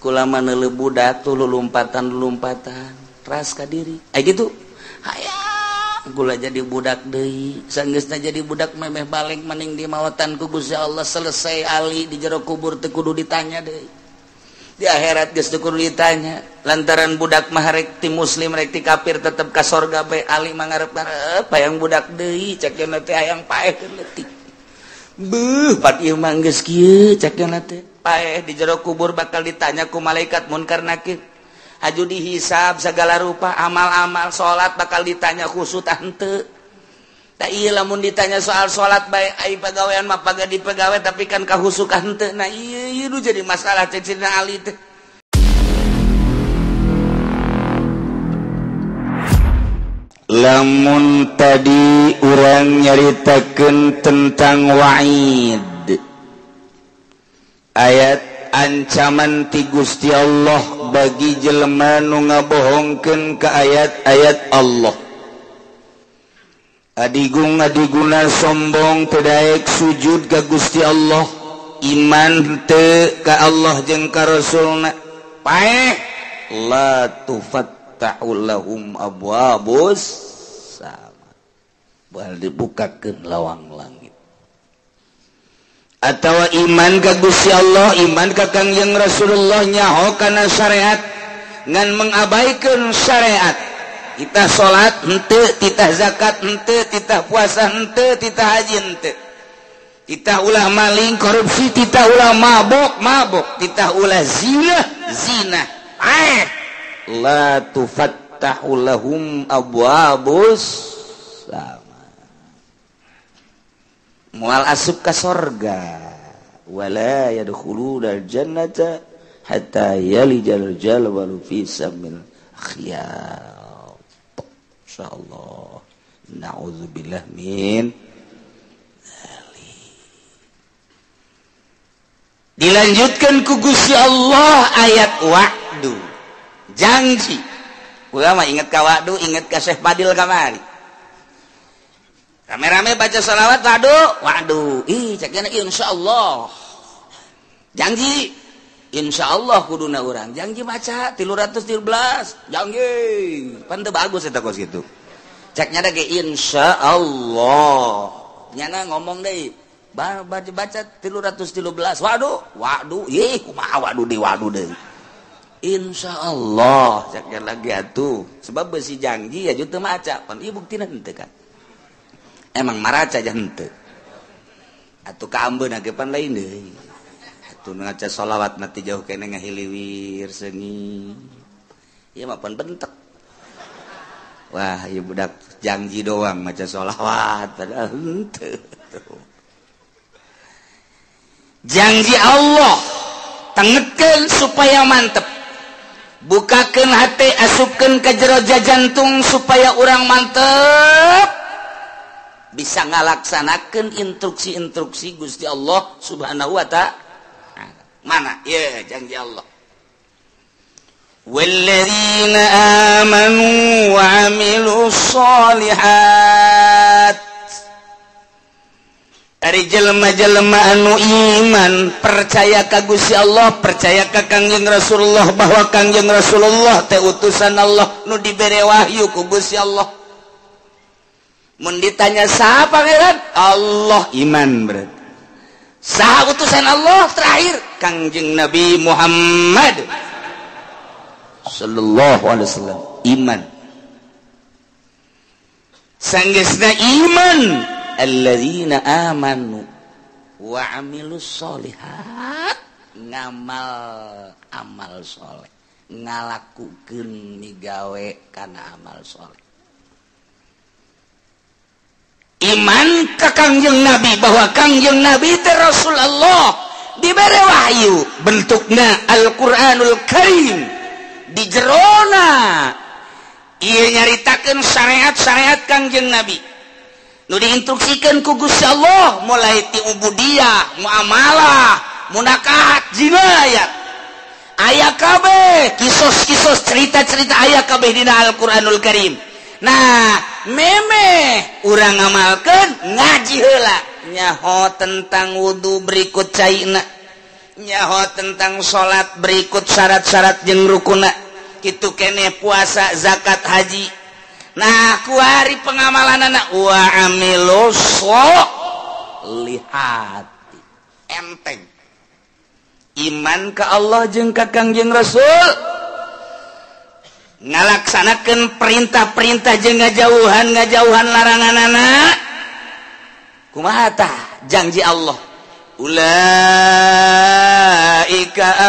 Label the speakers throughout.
Speaker 1: Kula mah neuleuh budak tuh lulumpatan-lulumpatan ras ka diri. Ay gitu. Hayang kula jadi budak deui. Sanggeusna jadi budak memeh balik maning di mawatan ku Gusti Allah selesai ali di jero kubur teu kudu ditanya deui. Di akhirat geus teu kudu ditanya. Lantaran budak mah rek ti muslim rek ti kafir tetep ka sorga bae ali mah ngarep-ngarep hayang budak deui cek cenah teh hayang paeh leutik. Beuh pat ieu mah geus kieu cek cenah teh. Paeh di jero kubur bakal ditanya ku malaikat munkar nakir. Haju dihisab segala rupa amal-amal salat bakal ditanya khusus henteu. Tah ieu lamun ditanya soal salat bae ai pagawean mah paga dipegawe tapi kan kahusuk henteu. Nah ieu ieu nu jadi masalah cek Sidina Ali teh. Lamun tadi urang nyaritakeun tentang wa'id, ayat ancaman ti Gusti Allah bagi jelema nu ngabohongkeun ka ayat-ayat Allah. Adigung adiguna sombong teu daek sujud ka Gusti Allah, iman teu ka Allah jeung ka Rasulna. Paeh la tufattahu lahum abwabus sama. Bal dibukakeun lawang langit. Atawa iman ka Gusti Allah, iman ka Kangjeng Rasulullah nyaho kana syariat ngan mengabaikan syariat. Titah salat henteu, titah zakat henteu, titah puasa henteu, titah haji henteu. Titah ulah maling korupsi, titah ulah mabok mabok, titah ulah zina zina. Eh, la tufattahu lahum abwabus sama. Mual asup ka sorga wala yadkhuluna jannata hatta yalijal jalwalu fi samil khiyat. Insyaallah na'udzubillah min dzalik. Dilanjutkan ku Gusti Allah ayat wa'du, janji. Ulama ingat ka wa'du, ingat ka Syekh Fadil kamari. Rame-rame baca salawat, waduh, waduh, ih ceknya insyaallah, janji, insyaallah kuduna urang, janji maca 313, janji, pan teu bagus eta kos kitu. Ceknya da ge insyaallah, nyana ngomong deui, baca 313, waduh, waduh, ih kumaha waduh deui waduh deui. Insyaallah, ceknya lagi atuh, sebab besi janji ya teu maca, pan ieu buktina henteu kan. Emang maraca aja henteu. Atuh kaambeun ge pan lain deui. Atuh ngaca sholawat mati jauh kene ngahiliwir seungi. Ieu mah pan bentek. Wah, ieu budak janji doang maca sholawat padahal henteu. Janji Allah tengetkeun supaya mantep. Bukakeun hate, asupkeun ka jero jantung supaya urang mantep. Bisa ngalaksanakan instruksi-instruksi Gusti Allah Subhanahu wa ta'ala. Mana? Ya, janji Allah. Walladzina amanu wa 'amilus sholihat. Ari jelema-jelema anu iman, percaya ka Gusti Allah, percaya ka Kangjeng Rasulullah bahwa Kangjeng Rasulullah teh utusan Allah nu dibere wahyu ku Gusti Allah. Mun ditanya saha pangeran? Allah, iman berarti. Saha utusan Allah terakhir? Kangjeng Nabi Muhammad sallallahu alaihi wasallam, iman. Sanggeusna iman, alladzina amanu wa amilus sholihat, ngamal amal soleh, ngalakukeun migawe kana amal soleh. Iman ka Kangjeng Nabi bahwa Kangjeng Nabi teh Rasulullah dibere wahyu bentukna Al-Qur'anul Karim di jerona ieu nyaritakeun syariat-syariat Kangjeng Nabi nu diinstruksikeun ku Gusti Allah mulai ti ubudiyah, muamalah, munakahat, jinayat. Aya kabeh kisos-kisos cerita-cerita aya kabeh dina Al-Qur'anul Karim. Nah, memeh urang ngamalkeun ngaji heula nyaho tentang wudu berikut caina, Nyaho tentang salat berikut syarat-syarat jeung rukuna. Kitu keneh puasa, zakat, haji. Nah, kuari pengamalanana wa amilus sholihati. Enteng. Iman ka Allah jeung ka Kangjeng Rasul. Ngalaksanakeun perintah-perintah jeung ngajauhan laranganana. Kumaha tah janji Allah? Ulaika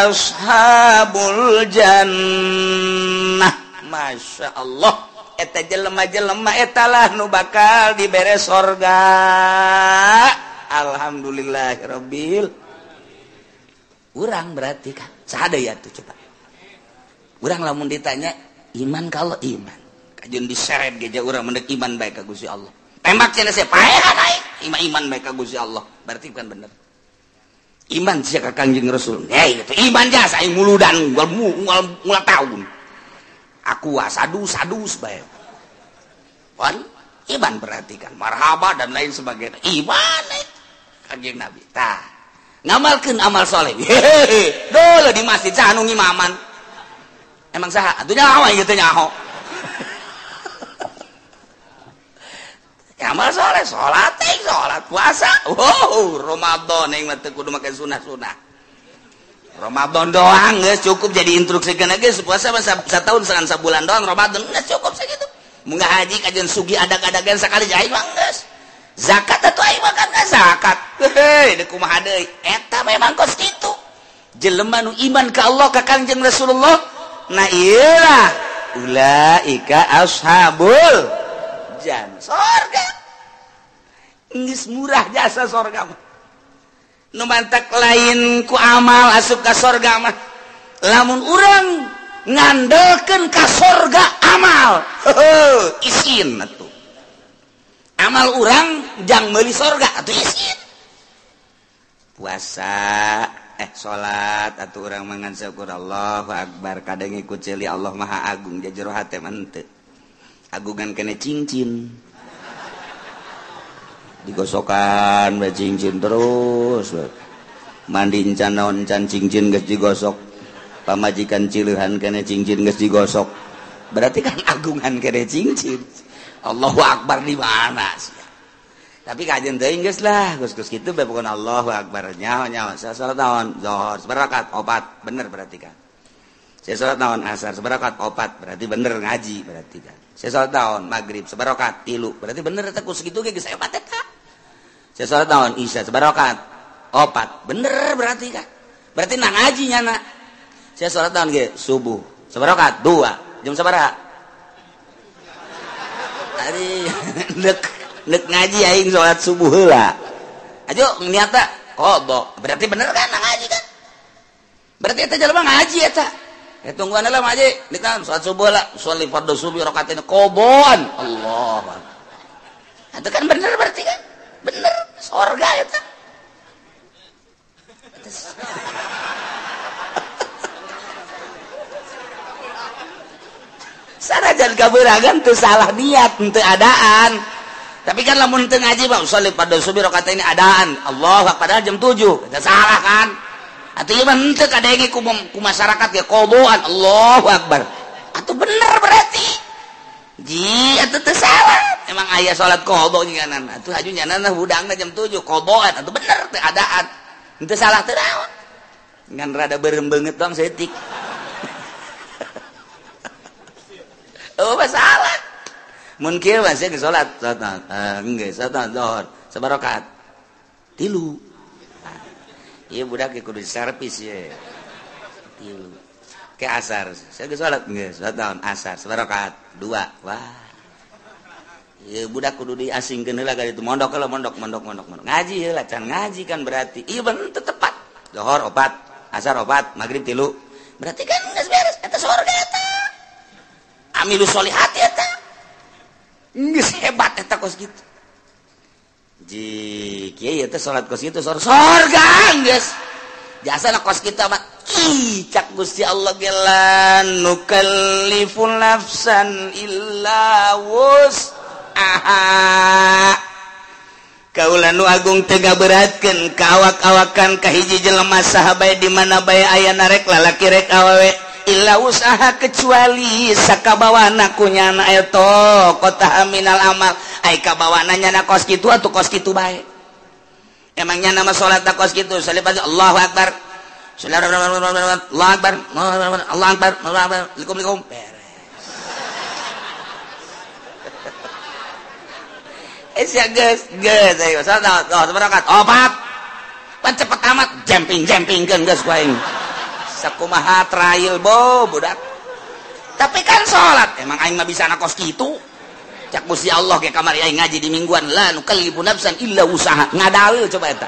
Speaker 1: ashabul jannah. Masya Allah, eta jelema-jelema etalah nu bakal dibere sorga. Alhamdulillahirabbil. Urang berarti kan saha deui atuh coba. Urang lamun ditanya iman kalau iman, kajeun diseret ge urang mendek iman bae ka Gusti Allah. Tembak cenah sia paehan aing, iman bae ka Gusti Allah. Berarti bukan bener. Iman sia ka Kangjeng Rasul. Hei, itu iman jasa aing muludan ngual tahun. Aku sadu-sadus bae. Pan iman berarti kan marhaba dan lain sebagainya. Iman Kangjeng Nabi. Tah, ngamalkeun amal soleh. Hehehe, dulu di masjid saha nu ngimaman. Emang saha? Atuh nyaho aing teh nyaho. Amal soleh, salat, salat, puasa. Wow, Ramadan aing mah teu kudu make sunah-sunah. Ramadan doang geus cukup jadi instruksikeun geus puasa mah satahun sabulan doang Ramadan geus cukup sakitu. Mun haji kajeun sugih adag-adagan sakali aing mah geus. Zakat atuh aing mah kan zakat. Heuh, deuk kumaha deui? Eta memang kos kitu. Jelema nu iman ka Allah ka Kangjeng Rasulullah, nah iyalah ulaika ashabul jannah. Sorga. Geus murah jasa sorga mah. Nu mantak lain ku amal asup ka sorga mah. Lamun urang ngandelkeun ka sorga amal, heuh, isin atuh. Amal urang jang meuli sorga atuh isin. Puasa, salat atuh urang mangan syukur Allahu akbar kadang ikut ceuli Allah Maha Agung jero hate mah henteu. Agungan kene cincin. Digosokan bae cincin terus. Mandi encan naon encan cincin geus digosok. Pamajikan cileuhan kene cincin geus digosok. Berarti kan agungan kene cincin. Allahu akbar di mana sih? Tapi kajian teuing geus lah, geus-geus kitu bae pokona Allahu akbar. Nyaho-nyaho salat naon? Zuhur sabarakat opat, bener berarti kan. Saya salat naon asar sabarakat opat, berarti bener ngaji berarti kan. Saya salat naon maghrib sabarakat tilu, berarti bener eta ku sakitu ge geus hebat eta. Saya salat naon isya sabarakat opat, bener berarti kan. Berarti nah ngaji nyana. Saya salat naon ge subuh sabarakat 2, jam sabaraha? Ari nek ngaji aing salat subuh heula. Ajo niatna qada, berarti bener kan nah ngaji kan. Berarti eta jelema ngaji eta. Tungguan lah ngaji, nitan salat subuh lah, sholli fardhu subuh rakaatain qadaan. Allah. Itu kan bener berarti kan? Bener, sorga eta. Sanajan kabeuragan teu salah niat, teu adaan. Tapi kan lamun teu ngaji mah sholli fardhu subuh rakaatain adaan. Allah padahal jam 7. Eta salah kan? Atuh ieu mah henteu kadenge ku masyarakat ge qadaan. Allahu akbar. Atuh bener berarti. Ji atuh teu salah. Emang aya salat qada nyanan. Atuh haju nyanan hudangna jam 7 qadaan. Atuh bener teu adaan. Henteu salah teu naon. Ngan rada beureum beungeut doang saeutik. Oh masalah. Mun kieu mah sia geus salat, salat geus salat zuhur, sabarakat. 3. Iya budak kudu servis ye. Tilu. Ke asar. Saya geus salat geus salat naon asar sabarakat 2. Wah. Ieu budak kudu diasingkeun heula ka ditu mondok heula mondok mondok mondok mondok. Ngaji heula can ngaji kan berarti. Ieu bener teu tepat. Zuhur 4, asar 4, magrib 3. Berarti kan geus beres eta sorga eta. Amilus solihati eta. Geus hebat eta kos kitu. Ji kieu teh salat kos kitu sorga geus. Jasana kos kitu mah ih cak Gusti Allah ge la nukallifu nafsan illa wus'aha. Kaula nu agung teu ngaberatkeun ka awak-awakan ka hiji jelema saha bae di mana bae ayana rek lalaki rek awewe illa usaha kecuali sakabawana ku nyana eta kota minal amal ai kabawana nyana kos kitu atuh kos kitu bae. Emang nyana mah salat kos kitu salibat Allahu akbar. Allahu akbar. Allahu akbar. Allahu akbar. Likum-likum. Sia geus geus ayo salat barakat opat pan cepet amat jemping-jempingkeun geus ku aing sakumaha trail bo budak tapi kan salat emang aing mah bisa kos kitu cak Gusti Allah ge kamari aing ngaji di mingguan la nukallifu nafsan illa usaha ngadalil coba eta.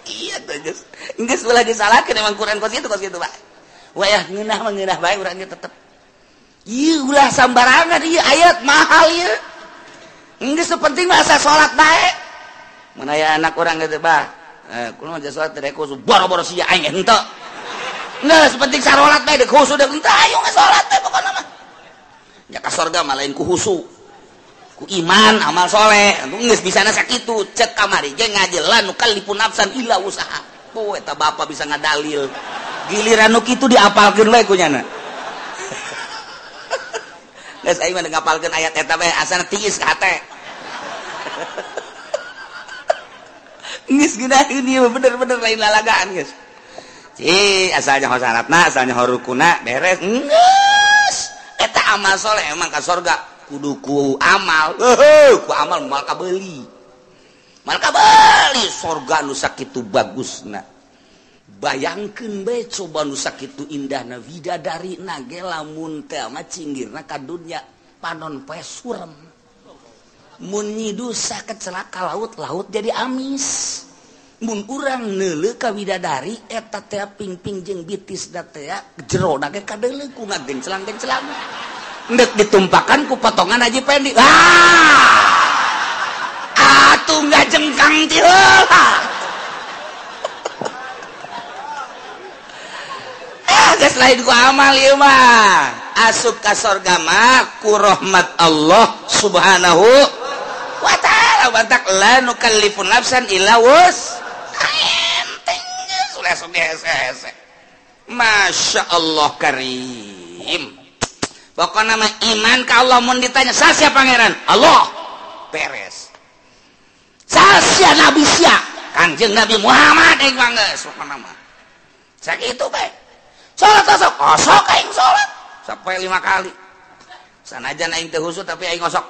Speaker 1: Iya tuh geus geus ulah disalahkeun emang Quran kos kitu bae wayah ngeunah mah ngeunah bae urang ge tetep. Ieu ulah sambarangan ieu ayat mahal ieu. Geus penting mah asa salat bae. Mun aya anak urang geus bah, kulo mah salat teh khusu boro-boro sia aing henteu. Geus penting sarolat bae deuk khusu deuk henteu ayo salat bae pokona mah. Nya ka sorga mah lain ku khusu. Ku iman amal soleh. Geus bisana sakitu cek kamari ge ngaji la nukallifu nafsan illa usaha. Oh eta bapa bisa ngadalil. Giliran nu kitu diapalkeun we ku nyana. Geus aing mah ngapalkeun ayat eta bae asana tiis ka hate. Geus geunaheun ieu bener-bener lain lalagaan geus. Ci asalnya ho syaratna, asalnya ho rukuna beres. Geus eta amal soleh emang ka sorga kudu ku amal. Heuh, ku amal moal kabeuli. Moal kabeuli sorga nu sakitu bagusna. Bayangkeun bae coba nu sakitu indahna widadari na ge lamun teh mah cinggirna ka dunya panon poe surem. Mun nyidusa kecelaka laut, laut jadi amis. Mun urang neuleuh ka widadari eta teh pingping jeung bitis da teh jero na ge kadeuleuh ku ngagencelang-gencelang. Endek ditumpakan ku potongan Haji Pendi. Ah! Atuh ngajengkang ti heula. Geus lain ku amal ieu mah asup ka sorga mah ku rahmat Allah subhanahu wa ta'ala bantak la nukallifu nafsan illa wus enteng geus ulah sok hese-hese. Masya Allah karim. Pokona mah iman ka Allah mun ditanya sasia pangeran Allah beres. Sasia nabi sia Kangjeng Nabi Muhammad aing mah geus pokona mah sakitu bae. Salat osok, osok aing salat sampai 5 kali. Sanajan aing teu khusyuk tapi aing osok.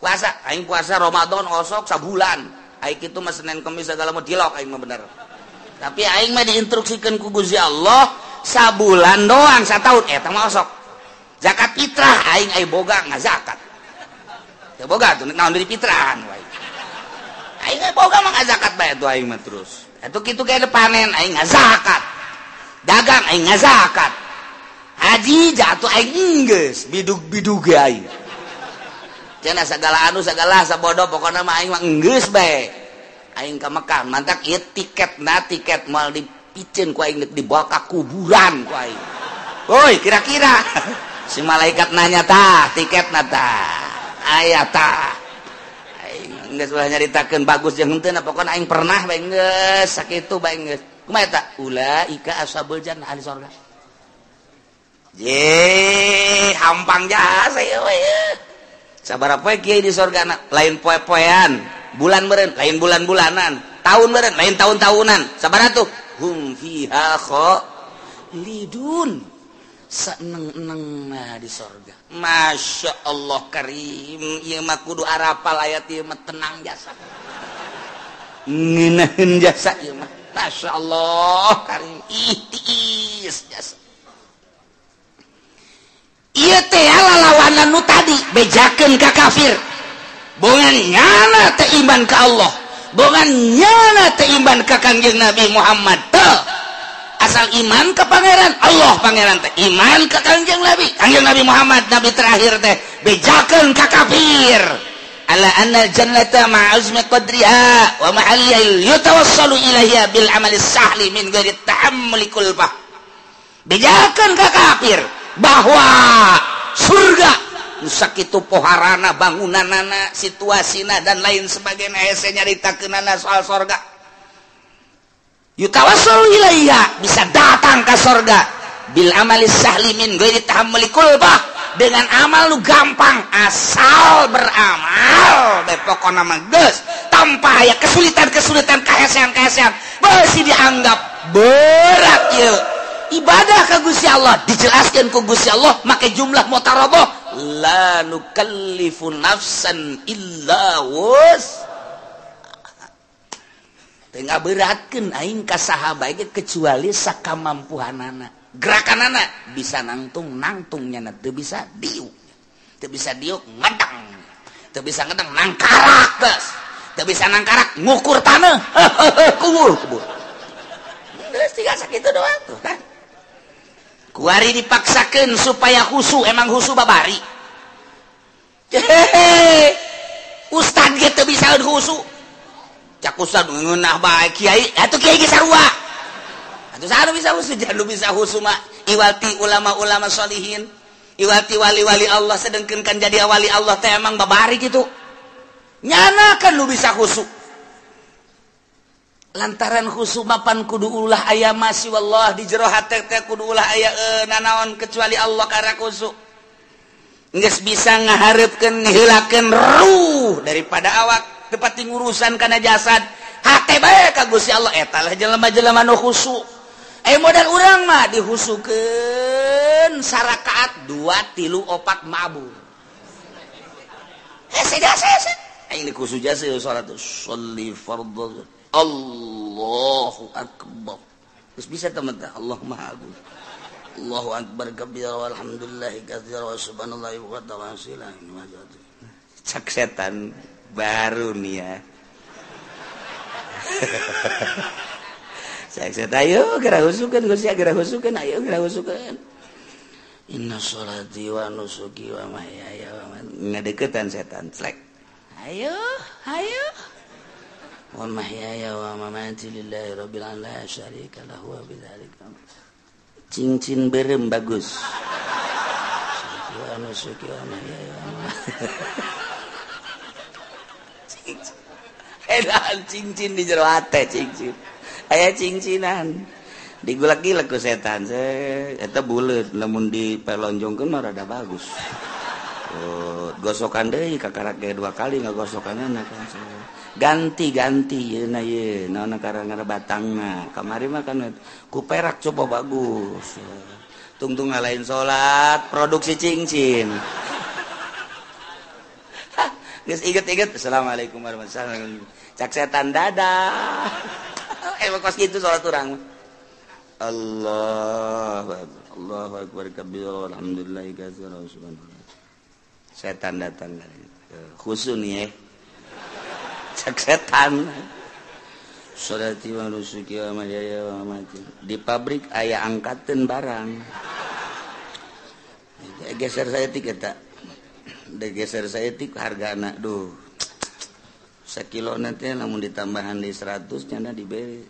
Speaker 1: Puasa, aing puasa Ramadan osok sabulan. Aing kitu mah Senin Kemis segala mah dilok aing mah bener. Tapi aing mah diinstruksikeun ku Gusti Allah sabulan doang sataun eta mah osok. Zakat fitrah aing ai boga ngazakat. Teu boga tuh naon deui fitrahan wae. Aing ai boga mah ngazakat bae tuh aing mah terus. Atuh kitu ge panen aing ngazakat. Dagang aing ngazakat. Haji jatuh aing geus bidug-bidug aing. Cenah sagala anu sagala sabodo pokona mah aing mah geus bae. Aing ka Mekah mantak ieu tiketna tiket moal dipiceun ku aing dibawa ka kuburan ku aing. Woi kira-kira si malaikat nanya tah tiketna tah aya tah. Aing geus ulah nyaritakeun bagus jeung henteu pokona aing pernah bae geus sakitu bae geus. Kumaha eta? Ulaika ashabul jannah ahli sorga. Ye, hampang jasa ieu we. Sabaraha poe kiai di sorga lain poe-poean, bulan meureun, lain bulan-bulanan, tahun meureun, lain tahun-tahunan. Sabaraha tuh? Hum fiha khalidun. Saeneng-enengna di sorga. Masya Allah karim, ieu mah kudu arapal ayat ieu mah tenang jasa. Ngeunaheun jasa ieu mah. Masya Allah karim ihtiis jasa. Ieu teh lalawanan nu tadi bejakeun ka kafir. Bongan nyana teh iman ka Allah, bongan nyana teh iman ka Kangjeng Nabi Muhammad teh. Asal iman ka pangeran Allah pangeran teh iman ka Kangjeng Nabi, Kangjeng Nabi Muhammad nabi terakhir teh bejakeun ka kafir. Ala anna jannata ma'azmi qadriha wa mahalliha yatawassalu ilaiha bil amali sahli min ghairi ta'ammuli kulfah. Bejakeun ka kafir bahwa surga Nu sakitu poharana, bangunanana, situasina dan lain sebagainya hese nyaritakeunana soal sorga. Yutawassul ilaiha, bisa datang ke sorga bil amalis sahli min ghairi tahammuli kulbah, dengan amal lu gampang asal beramal bae pokona mah geus tanpa aya kesulitan-kesulitan kahesean-kahesean beusi dianggap berat ieu ibadah ka Gusti Allah. Dijelaskeun ku Gusti Allah make jumlah mutarabah, la nukallifu nafsan illa wus, teu ngaberatkeun aing ka saha bae kecuali sakamampuhanana. Gerakanana bisa nangtung nangtung nyana, teu bisa diuk, teu bisa diuk ngedang, teu bisa ngedang nangkarak geus, teu bisa nangkarak ngukur taneuh kubur kubur geus tinggal sakitu doang tuh kan. Kuari dipaksakeun supaya khusu, emang khusu babari. Hehehe, ustad ge teu bisa khusu, cak ustad ngeunah bae kiai atuh kiai ge sarua. Atuh saha nu bisa khusu? Jangan bisa khusu mah iwati ulama-ulama sholihin, iwati wali-wali Allah, sedengkeun kan jadi wali Allah teh emang babari kitu. Nyana kan nu bisa khusu. Lantaran khusu mapan kudu ulah aya masih wallah di jero hate teh kudu ulah aya nanaon kecuali Allah karena khusu. Geus bisa ngahareupkeun ngiheulakeun ruh daripada awak teu pati ngurusan kana jasad. Hate bae ka Gusti Allah eta lah jelema-jelema nu khusu. Modal urang mah dihusukeun sarakaat 2 3 4 mabur. Hese jasa hese. Aing dikhusu jasa salat sholli fardhu. Allahu akbar. Terus bisa teman teh Allah Maha Agung. Allahu akbar kabira walhamdulillahi katsira wa subhanallahi wa ta'ala. Cak setan baru nih ya. Saya ayo geura husukeun Gusti, geura husukeun, ayo geura husukeun. Inna sholati wa nusuki wa mahyaya wa mamati. Ngadeukeutan setan slek. Ayo, ayo. Wa mahyaya wa mamati lillahi rabbil alamin la syarika lahu wa bidzalika. Cincin berem bagus. Wa nusuki wa mahyaya wa mamati. Cincin. Edan cincin di jero hate cincin. Aya cincinan digulak-gilek ku setan eta buleut lamun dipelonjongkeun mah rada bagus. Oh, gosokan deui kakarak ge 2 kali ngagosokanna kan. Ganti-ganti yeuna ye naon karang batangna. Kamari mah kan ku perak coba bagus. Tungtung ngalain salat produksi cincin. Geus inget-inget assalamualaikum warahmatullahi wabarakatuh. Cak setan dadah. Emang kos gitu sholat urang. Allah Allahu akbar kabira walhamdulillahi katsira subhanallah. Setan datang khusu nih ya. Cak setan. Sholati wa nusuki wa mahyaya wa mamati. Di pabrik aya angkateun barang. Geser saya tik eta. Geser saya tik hargana duh. Sakilo nanti namun ditambahan di 100 nyana diberi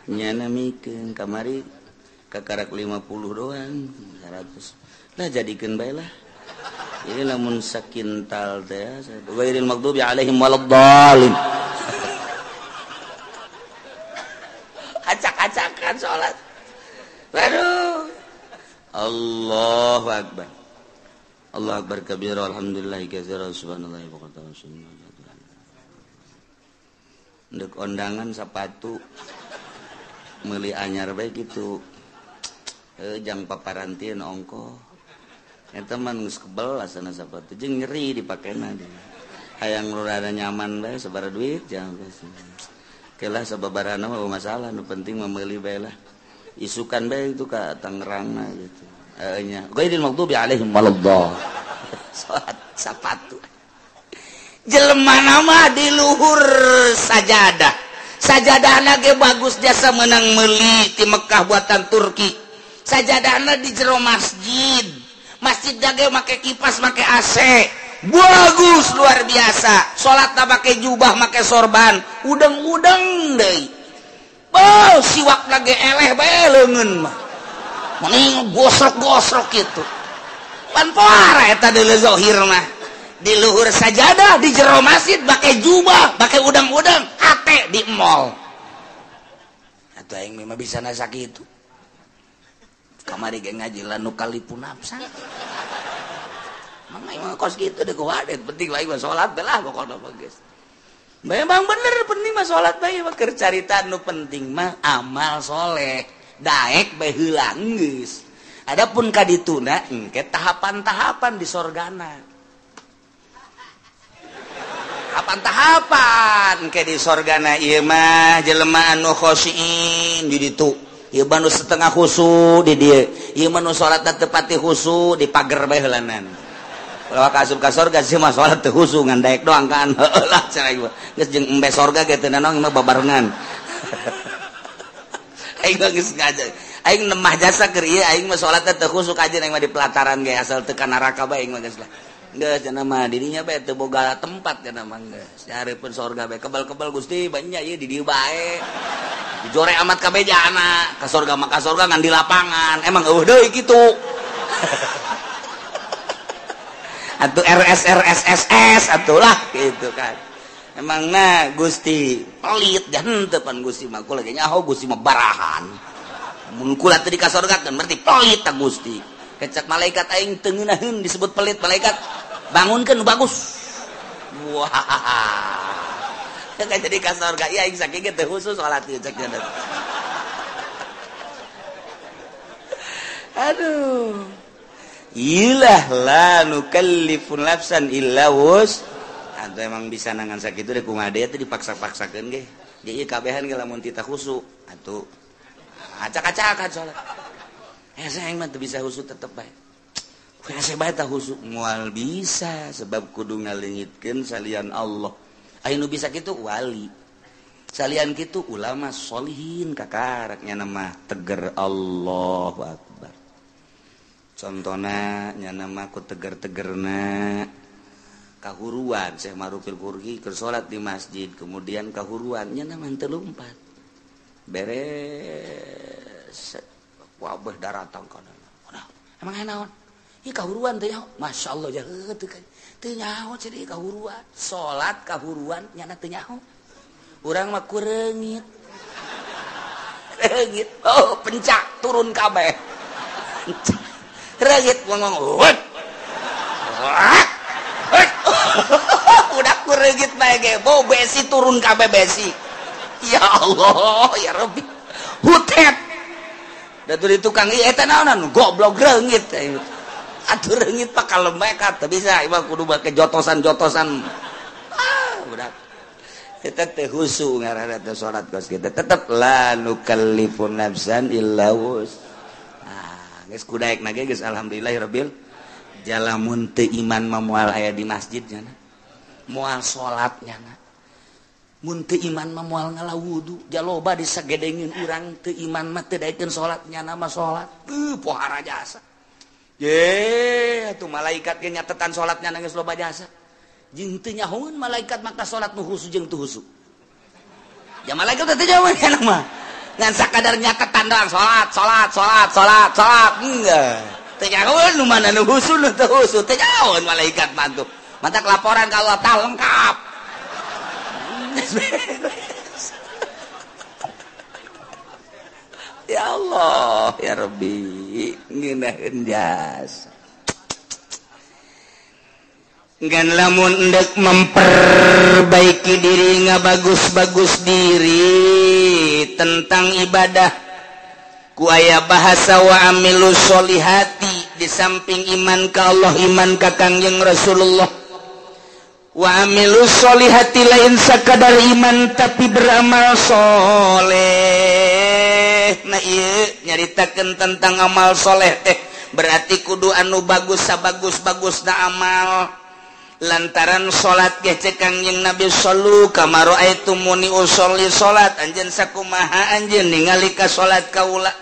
Speaker 1: nyana mikeun kamari kakarak 50 doang 100 lah jadikeun bae lah ini lamun sakintal teh ghairil maghdubi alaihim waladdallin. Acak-acakan salat. Waduh. Allahu akbar. Allahu akbar kabira alhamdulillah katsira subhanallahi wa bihamdihi. Ndek ondangan sepatu meuli anyar bae kitu. Jang paparantieun ongkoh. Eta mah geus kebel asana sepatu jeung nyeri dipakena. Hayang nu rada nyaman bae sabaraha duit jang geus. Kelah sababarana mah masalah nu penting mah meuli bae lah. Isukan bae itu ka Tangerangna gitu. Nya ghairil maghdubi alaihim waladdallin. Salat sapatu. Jelema nama di luhur sajadah. Sajadahna ge bagus jasa menang meuli ti Mekah buatan Turki. Sajadahna di jero masjid. Masjid ge make kipas, make AC. Bagus luar biasa. Salatna make jubah, make sorban, udeng-udeng deui. Oh, siwakna ge eleh bae leungeun mah. Mending gosrok-gosrok kitu. Pan poara eta deuleu zahir mah. Di luhur sajadah di jero masjid bake jubah, bake udang-udang, hate di mall. Atuh aing mah bisa nasa kitu. Kamari ge ngaji la nukallifu nafsan. Mang aing mah kos kitu deui kuwadet, penting lain mah salat bae lah pokona mah geus. Memang bener penting mah salat bae mah keur carita nu penting mah amal soleh. Daek bae heula geus. Adapun ka dituna engke tahapan-tahapan di sorgana. Tahapan-tahapan engke di sorgana ieu mah jelema anu khosyin di ditu. Ieu mah nu setengah khusu di dieu. Ieu mah nu salatna teu pati khusu di pager bae heulanan. Kalau ka asup ka sorga sih mah salat teu khusu ngan daek doang kan. Heueuh lah cenah ieu. Geus jeung embe sorga ge teu nanaon mah babarengan. Aing mah geus ngajar. Aing nemah jasa keur ieu aing mah salatna teu khusuk aja aing mah di pelataran ge asal teu ka neraka bae aing mah geus lah. Geus cenah mah dirinya bae teu boga tempat cenah mah geus. Nyareupeun sorga bae kebal-kebal Gusti banyak ieu di dieu bae. Dijore amat kabeh jana ka sorga mah ka sorga ngan di lapangan. Emang eueuh deui kitu. Atuh RS RS SS atuh lah gitu kan. Emang na Gusti pelit dan teu pan Gusti mah kula ge nyaho Gusti mah barahan. Mun kula teu dikasorgakeun berarti pelit ta Gusti. Kecak malaikat aing teu ngeunaheun disebut pelit malaikat. Bangunkeun nu bagus. Wah. Teu jadi ka sorga ieu aing sakieu ge teu khusus salat ieu cek nya. Aduh. Ilah la nukallifu nafsan illa wus. Atau emang bisa nangan sakitu deh kumaha deui teh dipaksa-paksakeun ge. Jadi kabehan ge lamun tita khusu atuh acak-acakan salat. Hese aing mah teu bisa khusu tetep bae. Hese bae tah khusu moal bisa sebab kudu ngaleungitkeun salian Allah. Aya nu bisa kitu wali. Salian kitu ulama sholihin kakaraknya nama teger Allahu Akbar. Contona nya nama ku teger-tegerna kahuruan Syekh Marufil Qurhi keur salat di masjid kemudian kahuruan nya nama teu lumpat. Beres wabah daratang kana. Emang aya naon? Ieu kahuruan teh nyaho. Masyaallah jaheut teu teu nyaho ceuk kahuruan. Salat kahuruan nyana teu nyaho. Urang mah ku reungit. Reungit. Oh, pencak turun kabeh. Reungit ngomong. Udah ku reungit bae ge, bau besi turun kabeh besi. Ya Allah, ya Rabbi. Hutet. Da di tukang ieu eta naonan goblok reungit. Atuh reungit pak kalem bae ka teu bisa ieu mah kudu make jotosan-jotosan. Ah, budak. Eta teh khusu ngaranna teh salat kos kitu. Tetep la nukallifu nafsan illa wus. Ah, geus kudaek na ge geus alhamdulillahirabbil. Jalamun teu iman mah moal aya di masjid nya. Moal salat nya. Mun teu iman mah moal ngala wudu, jaloba disagedengin urang teu iman mah teu daekeun salat nyana mah salat. Teu pohara jasa. Ye, atuh malaikat ge nyatetan salat nyana geus loba jasa. Jeung teu nyahoeun malaikat maka salat nu khusu jeung teu khusu. Ya malaikat teh teu nyahoeun nyana mah. Ngan sakadar nyatetan doang salat, salat, salat, salat, salat. Enggak. Teu nyahoeun nu mana nu khusu nu teu khusu, teu nyahoeun malaikat mah tuh. Matak laporan ka Allah tah lengkap. Ya Allah, ya Rabbi, ngeunaheun jasa. Ngan lamun endek memperbaiki diri ngabagus-bagus diri tentang ibadah ku aya bahasa wa amilus solihati di samping iman ka Allah, iman ka Kangjeng Rasulullah. Wa amilus solihati lain sakadar iman tapi beramal soleh. Nah ieu nyaritakeun tentang amal soleh teh berarti kudu anu bagus sabagus-bagusna amal. Lantaran salat ge cek Kangjeng Nabi sallu kama raaitumuni usolli salat anjeun sakumaha anjeun ningali ka salat kaula.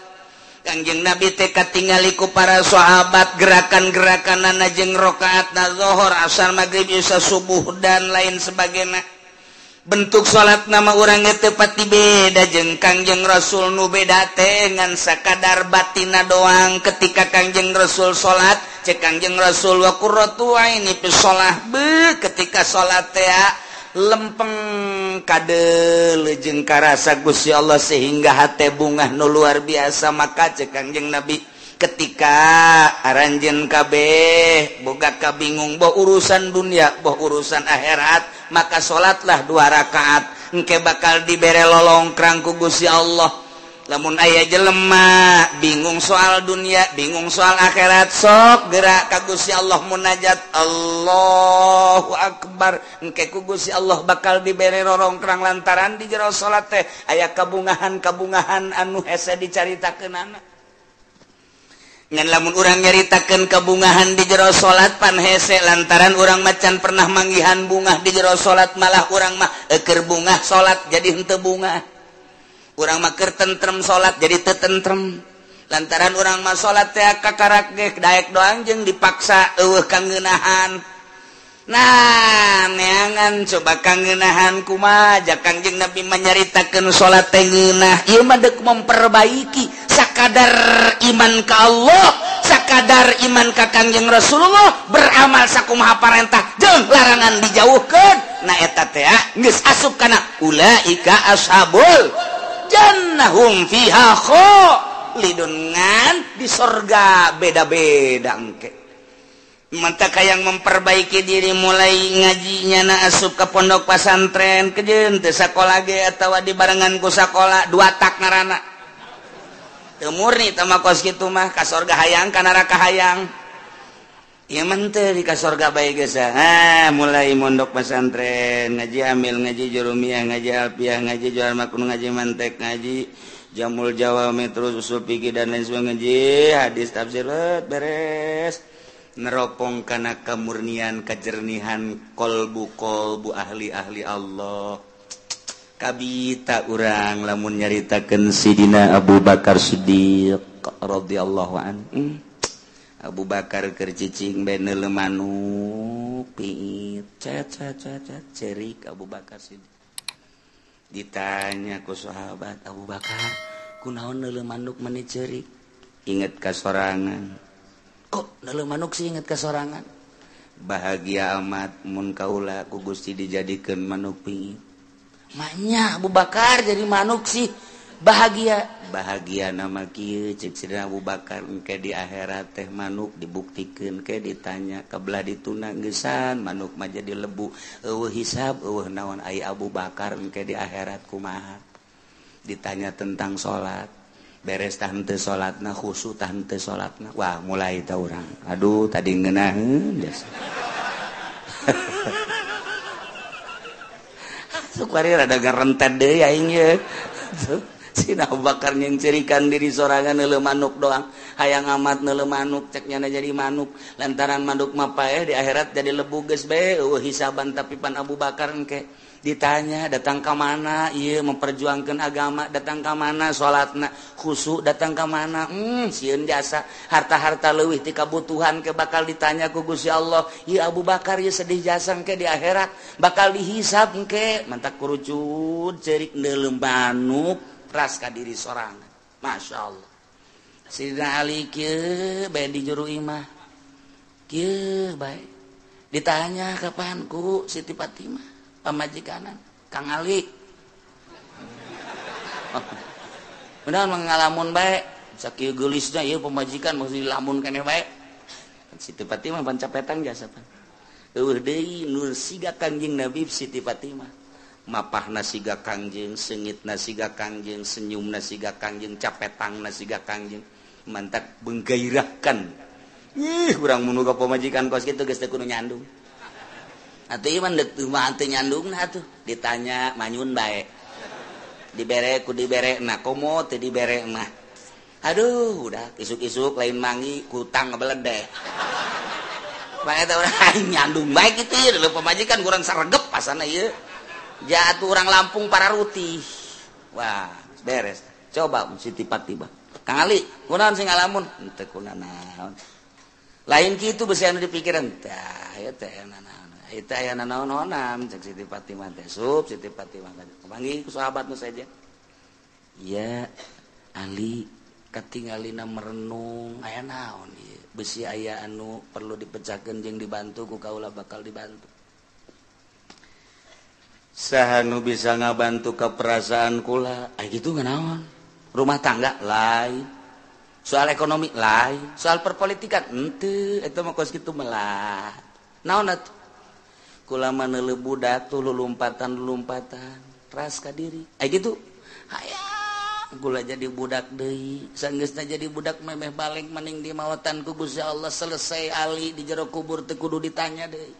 Speaker 1: Kangjeng Nabi teh katingali ku para sahabat gerakan-gerakanana jeung rakaatna zuhur, asar, magrib, isya, subuh dan lain sebagainya. Bentuk salat nama urang teh pati beda jeung Kangjeng Rasul nu beda teh ngan sakadar batina doang. Ketika Kangjeng Rasul salat cek Kangjeng Rasul wa qurratu aini fi shalah be ketika salat teh lempeng kade jeung karasa Gusti Allah sehingga hate bungah nu luar biasa. Maka cek Kangjeng Nabi ketika aranjeun kabeh boga kabingung boh urusan dunia boh urusan akhirat, maka salatlah 2 rakaat engke bakal dibere lolongkrang ku Gusti Allah. Lamun aya jelema bingung soal dunia, bingung soal akhirat, sok gerak ka Gusti Allah munajat Allahu Akbar, engke ku Gusti Allah bakal dibere rorongkrang lantaran di jero salat teh aya kabungahan-kabungahan anu hese dicaritakeunana. Ngan lamun urang nyaritakeun kabungahan di jero salat pan hese lantaran urang macan pernah manggihan bungah di jero salat, malah urang mah eukeur bungah salat jadi henteu bungah. Urang mah keur tentrem salat jadi teu tentrem lantaran urang mah salat teh kakarak ge daek doang jeung dipaksa eueuh kangeunahan. Nah, neangan coba kangeunahan kumaha ja Kangjeng Nabi manyaritakeun salat teh ngeunah. Ieu mah deuk memperbaiki sakadar iman ka Allah, sakadar iman ka Kangjeng Rasulullah, beramal sakumaha parentah jeung larangan dijauhkeun. Nah eta teh geus asup kana ulaika ashabul jannahum fiha khalidun, ngan di sorga beda-beda engke. Mantap yang memperbaiki diri mulai ngajinya na asup ke pondok pesantren kejeun teu sakola ge atawa dibarengan ku sakola dua tak ngaranna. Teu murni teh mah kos kitu mah ka sorga hayang ka neraka hayang. Ieu mah teu di ka sorga bae geus. Ah, mulai mondok pesantren, ngaji amil, ngaji jurumiyah, ngaji alfiah, ngaji jual makun, ngaji mantek, ngaji jamul jawami, terus usul fikih dan lain sebagainya, ngaji hadis tafsir beres. Neropong kana kemurnian kejernihan kolbu-kolbu ahli-ahli Allah. Kabita urang lamun nyaritakeun Sidina Abu Bakar Siddiq radhiyallahu anhu. Abu Bakar keur cicing bae neuleuh manuk piit cet cet cet cerik Abu Bakar Siddiq. Ditanya ku sahabat, Abu Bakar kunaon neuleuh manuk meni cerik? Inget ka sorangan. Kok neuleuh manuk sih inget ka sorangan? Bahagia amat mun kaula ku Gusti dijadikeun manuk piit. Maknya Abu Bakar jadi manuk sih bahagia. Bahagia nama kieu cek Sidina Abu Bakar engke di akhirat teh manuk dibuktikeun ke ditanya kabelah dituna geusan manuk mah jadi lebu eueuh hisab eueuh naon ai Abu Bakar engke di akhirat kumaha. Ditanya tentang salat beres tah henteu salatna khusyuk tah henteu salatna. Wah mulai tah urang aduh tadi ngeunaheun geus. Sukwari rada garentet deui aing ye. Sina Abu Bakar nyengcerikan diri sorangan neuleuh manuk doang. Hayang amat neuleuh manuk cek nyana jadi manuk. Lantaran manuk mah paeh di akhirat jadi lebu geus bae eueuh hisaban tapi pan Abu Bakar engke ditanya datang ka mana ieu memperjuangkeun agama, datang ka mana salatna khusyuk, datang ka mana sieun jasa harta-harta leuwih ti kabutuhan ke bakal ditanya ku Gusti Allah. Ieu Abu Bakar ieu sedih jasa engke di akhirat bakal dihisab engke. Mantak kurucut ceurik neuleuh manuk ras ka diri sorangan. Masya Allah. Sidina Ali kieu bae di juru imah kieu bae ditanya kapan ku Siti Fatimah pamajikanan Kang Ali. Benar mengalamun bae sakieu geulisna ieu pamajikan mesti dilamun keneh bae. Siti Fatimah pancapetan jasa pan. Eueuh deui nur siga Kangjeng Nabi Siti Fatimah. Mapahna siga Kangjeng, seungitna siga Kangjeng, senyumna siga Kangjeng, capetangna siga Kangjeng. Mantak menggairahkan. Ih, urang mun boga pamajikan kos kitu geus teu kudu nyandung. Atuh ieu mah deuk mah teu nyandungna atuh. Ditanya manyun bae. Dibere ku dibere na komo teu dibere mah. Aduh, udah isuk-isuk lain mangi kutang ngebeledeh. Bae teh urang nyandung bae kitu ieu pamajikan kurang saregep pasana ieu. Jatuh orang Lampung para rutih. Wah, beres. Coba Siti Fatimah. Kang Ali, kunaon sing ngalamun? Henteu kunanaon. Lain kitu beusi anu dipikiran. Tah, ieu teh nanaon. Ieu teh aya nanaon-naonan cek Siti Fatimah teh. Sup Siti Fatimah teh. Panggih ku sahabat nu saja. Ya, Ali, Katingalina merenung aya naon ieu besi aya anu perlu dipecahkeun jeung dibantu ku kaula bakal dibantu. Saha nu bisa ngabantu ka perasaan kula? Aya kitu naon? Rumah tangga lain, soal ekonomi lain, soal perpolitikan henteu, eta mah kos kitu melah. Naon atuh? Kula mah neuleuh budak tuh lulumpatan-lulumpatan, ras ka diri. Aya kitu. Hayang kula jadi budak deui, sanggeusna jadi budak memeh balik maning di maotan ku Gusti Allah selesai ali di jero kubur teu kudu ditanya deui.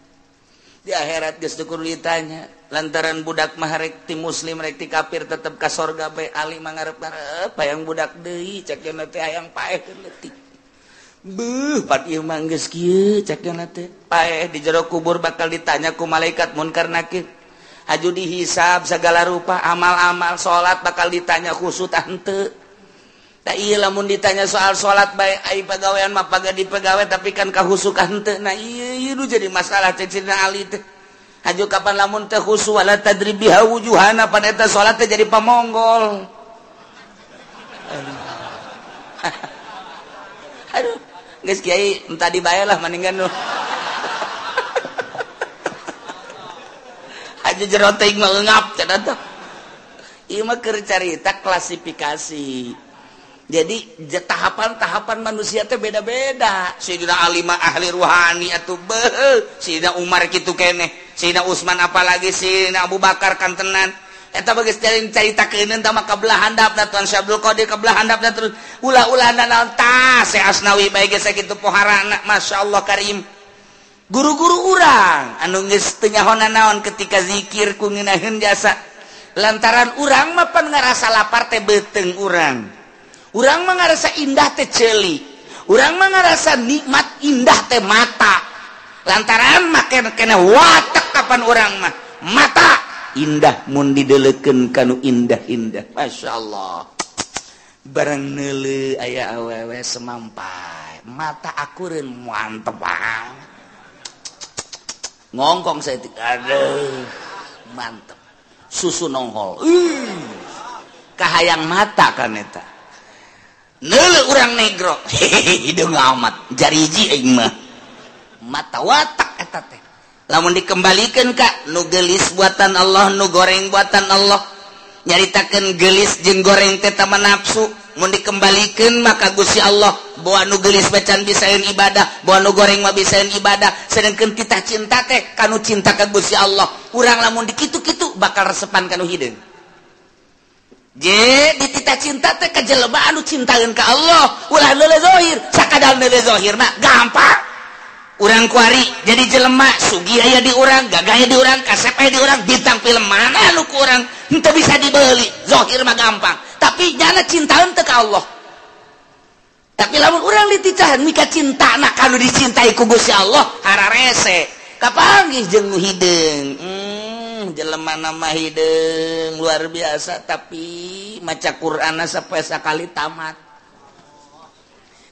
Speaker 1: Di akhirat geus teu kudu ditanya lantaran budak mah rek ti muslim rek ti kafir tetep ka sorga bae ali mah ngarep-ngarep hayang budak deui cek cenah teh hayang paeh leutik. Beuh pat ieu mah geus kieu cek cenah teh paeh di jero kubur bakal ditanya ku malaikat munkar nakir. Haju dihisab segala rupa amal-amal salat bakal ditanya khusyuk tah henteu. Da ieu lamun ditanya soal salat bae ai pagawean mah paga di pagawe tapi kan kahusukan henteu. Nah ieu ieu nu jadi masalah cek Sayyidina Ali teh. Haju kapan lamun teu khusu wala tadrib biha wujuhana pan eta salat teh jadi pamonggol. Aduh, geus kiai entah dibae lah mendingan nu. Haju jero teuing mah eungap cenah teh. Ieu mah keur carita klasifikasi. Jadi tahapan-tahapan manusia teh beda-beda. Sayyidina Ali mah ahli ruhani atuh beuh, Sayyidina Umar kitu keneh, Sayyidina Utsman apalagi Sayyidina Abu Bakar kantenan. Eta bageus caritakeun tah mah kabelah handapna Tuan Syekh Abdul Qadir kabelah handapna terus ulah-ulah naon tah Syekh Asnawi bae geus sakitu poharana masyaallah karim. Guru-guru urang anu geus teu nyahonan naon ketika zikir ku ngeunaheun jasa. Lantaran urang mah pan ngarasa lapar teh beuteung urang. Urang mah ngarasa indah teh ceuli. Urang mah ngarasa nikmat indah teh mata. Lantaran mah kena watak kapan urang mah mata indah mun didelekeun kanu indah-indah. Masyaallah. Barang neuleuh aya awewe semampai, mata akureun mantep banget. Ngongkong saya aduh mantep. Susu nongol. Kahayang mata kan eta. Neuleuh urang negro hideung amat jariji aing mah mata watak eta teh lamun dikembalikeun ka nu geulis buatan Allah nu goreng buatan Allah nyaritakeun geulis jeung goreng teh tama nafsu mun dikembalikeun maka Gusti Allah bawa nu geulis bacan bisaeun ibadah bawa nu goreng mah bisaeun ibadah sedengkeun titah cinta teh kanu cinta ka Gusti Allah urang lamun dikitu-kitu bakal resepan kanu hideung. Je ditita cinta teh ka jelema anu cintaeun ka Allah ulah neuleuh zahir sakadal neuleuh zahir mah gampang urang kuari jadi jelema sugih aya di urang gagah aya di urang kasep aya di urang bintang film mana anu ku urang henteu bisa dibeli zahir mah gampang tapi nyana cintaeun teh ka Allah tapi lamun urang dititahan mika cintana kanu dicintai ku Gusti Allah hararese kapanggih jeung nu hideung. Jelema nama hideung luar biasa tapi maca Qur'anna sampai sakali tamat.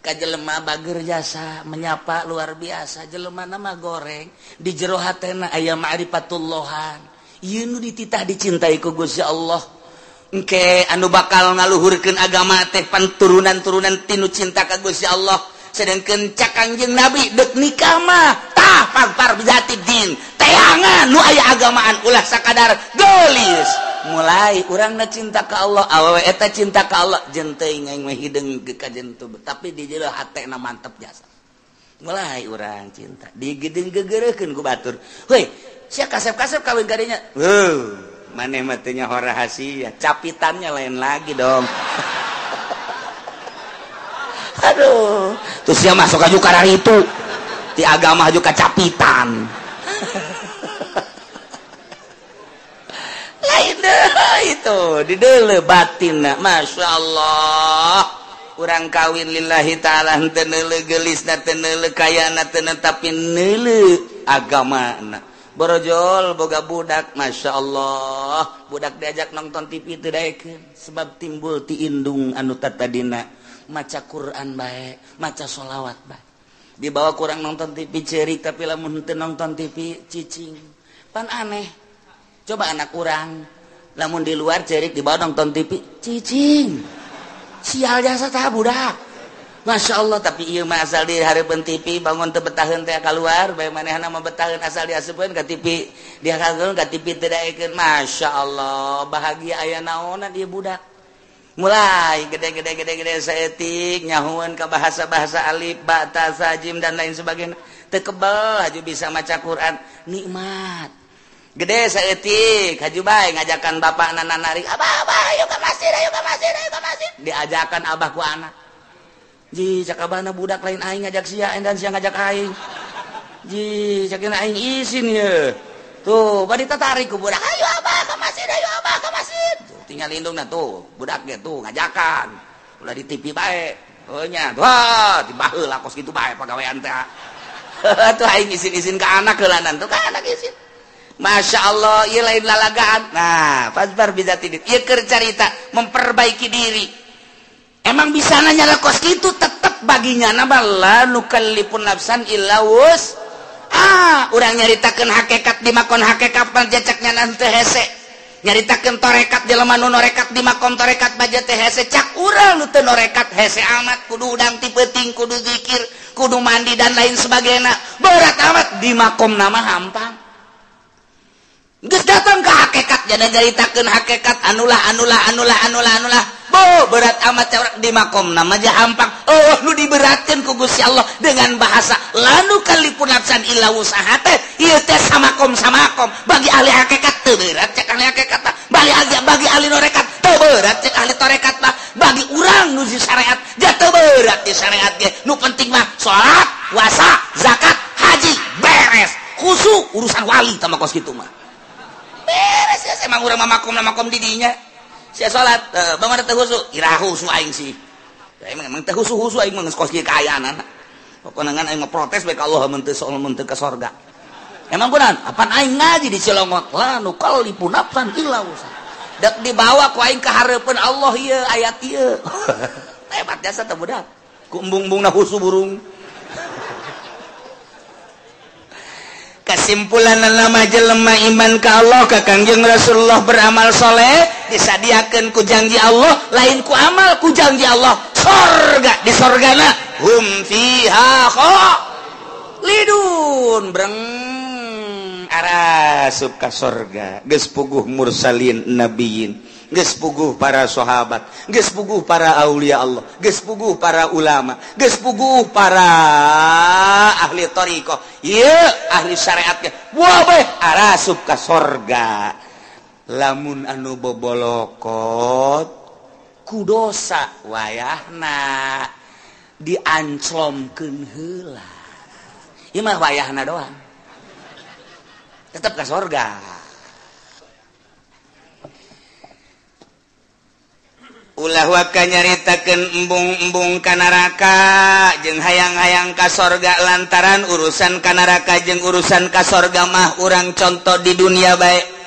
Speaker 1: Ka jelema bager jasa menyapa luar biasa jelema nama goreng di jero hatena aya ma'rifatullahan. Ieu nu dititah dicintai ku Gusti Allah. Engke anu bakal ngaluhurkeun agama teh pan turunan-turunan tinu cinta ka Gusti Allah. Sedengkeun cak Kangjeng Nabi deuk nikah mah tah pagpar bijati din. Teangan nu aya agamaan ulah sakadar geulis. Mulai urangna cinta ka Allah, awewe eta cinta ka Allah, jeung teuing aing mah hideung ka jentu, tapi di jero hatena mantep jasa. Mulai urang cinta, digedeung gegereukeun ku batur. Heuy, sia kasep-kasep kawin ka dinya. Heuh, maneh mah teu nyaho rahasia, capitannya lain lagi dong. Aduh, terus dia masuk aja karena itu di agama aja kacapitan. Lain deh itu di deuleuh batinna, masya Allah. Urang kawin lillahi ta'ala henteu neuleuh geulisna, teu neuleuh kayana, teu tapi neuleuh agamana. Borojol boga budak, masya Allah. Budak diajak nonton TV teu daekeun sebab timbul ti indung anu tatadina. Maca Quran bae, maca sholawat bae. Dibawa kurang nonton TV cerik tapi lamun henteu nonton TV cicing. Pan aneh. Coba anak urang lamun di luar cerik dibawa nonton TV cicing. Sial jasa tah budak. Masya Allah, tapi ieu mah asal di hareupeun TV bangun teu betaheun teh keluar, bae manehna mah betaheun asal diasupkeun ka TV, dihakeun ka TV teu daekeun. Masya Allah, bahagia aya naonan ieu budak. Mulai gede-gede-gede-gede saeutik nyahueun ka bahasa-bahasa alif, ba, ta, sa, jim dan lain sebagainya. Teu kebel haju bisa maca Quran, nikmat. Gede saeutik haju bae ngajakan bapakna narik, "Abah, abah, ayo ka masjid, ayo ka masjid, ayo ka masjid." Diajakan abah ku anak. Ji, cak abahna budak lain aing ngajak sia dan sia ngajak aing. Ji, cak aing isin ye. Tuh, bari tatarik ku budak, "Ayo abah ka masjid, ayo abah ka masjid." Tuh, tinggal indungna tuh, budak ge tuh ngajakan. Ulah di TV bae. Oh nya, wah, dibaheula kos kitu bae pagawean teh. Tuh aing isin-isin ka anak heulanan tuh ka anak isin. Masya Allah, ieu lain lalagaan. Nah, fasbar bisa tidit. Ieu keur carita memperbaiki diri. Emang bisa nanya kos kitu tetep baginya nama la nukallifun nafsan illa wus. Ah, urang nyaritakeun hakikat di makon hakikat panjacaknya nanti hese. Nyaritakeun torekat jelema nu norekat di makom torekat baja teh hese. Cak urang nu teu norekat hese amat kudu udang ti peuting, kudu zikir, kudu mandi dan lain sebagainya. Berat amat di makom nama hampang. Geus datang ke hakikat jadi nyaritakeun hakikat anulah anulah anulah anulah anulah. Bo berat amat di makom nama aja hampang. Oh nu diberatkeun ku Gusti Allah dengan bahasa lanu kalipun nafsan illa wusaha teh ieu teh samakom samakom bagi ahli hakikat teu berat cek ahli hakikat mah, bagi ahli norekat teu berat cek ahli torekat mah, bagi urang nu di syariat ja teu berat di syariat ge. Nu penting mah salat, puasa, zakat, haji beres. Khusu urusan wali tah kos kitu mah. Beres ya emang urang mah makom makom di dinya. Sia salat, bangun teu husu, ira husu aing sih. Emang emang teu husu-husu aing mah geus kos kieu kaayaanana. Pokona ngan aing mah protes bae ka Allah mun teu soal mun teu ka sorga. Emang kunaon? Apan aing ngaji di Cilongot, la nukallifu nafsan illa wusaha. Dek dibawa ku aing ka hareupeun Allah ieu ayat ieu. Hebat jasa teh budak. Ku embung-embungna husu burung. Kesimpulan nama jelema iman ka Allah ka Kangjeng Rasulullah beramal soleh disadiakeun ku janji Allah, lain ku amal ku janji Allah sorga di sorgana hum fiha khalidun breng arasup ka sorga. Geus puguh mursalin nabiyin, geus puguh para sahabat, geus puguh para aulia Allah, geus puguh para ulama, geus puguh para ahli thariqah, ieu ahli syariat ge. Wah bae arasup ka sorga. Lamun anu bobolokot ku dosa wayahna dianclomkeun heula. Ieu mah wayahna doang. Tetep ka sorga. Ulah waka nyaritakeun embung-embung ka neraka jeung hayang-hayang ka sorga lantaran urusan ka neraka jeung urusan ka sorga mah urang contoh di dunia bae.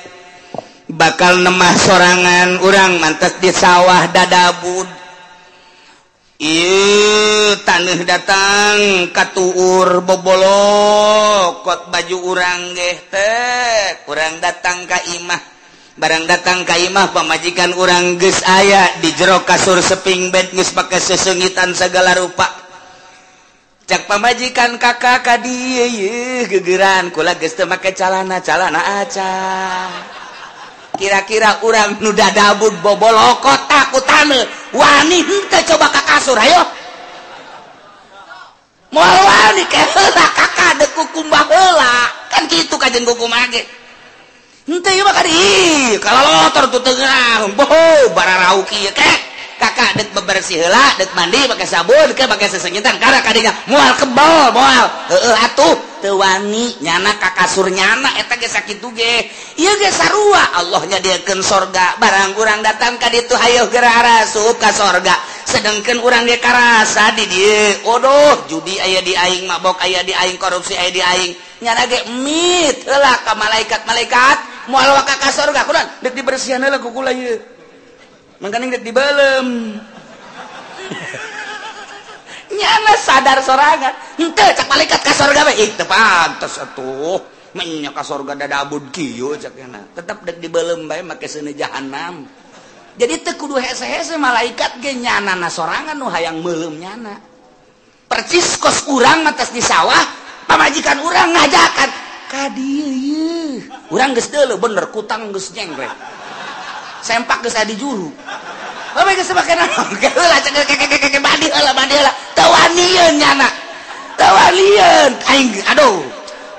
Speaker 1: Bakal nemah sorangan urang mantes di sawah dadabud. Ieu taneuh datang katuur bobolokot baju urang geh teh urang datang ka imah. Barang datang ka imah pamajikan urang geus aya di jero kasur seping bed geus pake sesengitan segala rupa. Cak pamajikan kakak ka dieu yeuh gegeran kula geus teu make calana calana aca. Kira-kira urang nu dadabud bobolokot ku taneuh wani henteu coba ka kasur hayo. Moal wani ke heula kakak deuk kukumbah heula. Kan kitu kajen kukumbah ge. Henteu ieu mah ka dieu kalalotor tuh tengah boho bararau kieu kek kakak dek bebersih heula dek mandi pake sabun ke pake sesengitan kana kadinya moal kebal moal heueuh atuh teu wani nyana ka kasur nyana eta ge sakitu ge ieu ge sarua Allah nyadiakeun sorga barang urang datang ka ditu hayoh geura arasup ka sorga sedengkeun urang ge karasa di dieu odoh judi aya di aing mabok aya di aing korupsi aya di aing nyana ge mit heula ka malaikat-malaikat moal waka ka sorga kunaon dek dibersihan heula ku kula ieu mangkaning dek dibelem nyana sadar sorangan henteu cak malaikat ka sorga bae ih teu pantes atuh menya ka sorga dadabud kieu cak nyana tetep dek dibelem bae make seuneu jahanam. Jadi teu kudu hese-hese malaikat ge nyanana sorangan nu hayang meuleum nyana. Percis kos urang matas di sawah, pamajikan urang ngajakan ka dieu ieu. Urang geus deuleu bener kutang geus nyengklek. Sempak geus aya di juru. Bae geus make naon? Heula cek keke mandi heula mandi heula. Teu wanieun nyana. Teu wanieun aing aduh.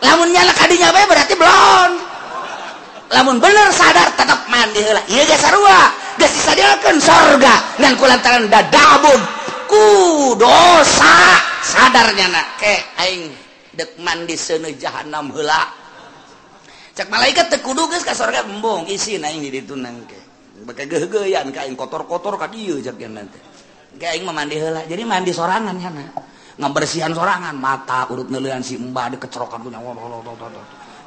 Speaker 1: Lamun nyana ka dinya bae berarti belon. Lamun bener sadar tetep mandi heula. Ieu ge sarua. Geus disadiakeun sorga ngan kulantaran dadabun ku dosa sadar nyana ke aing dek mandi seuneu jahanam heula. Cek malaikat teu kudu geus ka sorga embung isin aing di ditu nangke. Bake geugeuyan ka aing kotor-kotor ka dieu cek nya teh. Ke aing mah mandi heula. Jadi mandi sorangan nyana. Ngabersihan sorangan mata urut neuleuan si embah dikecerokan ku nyawa.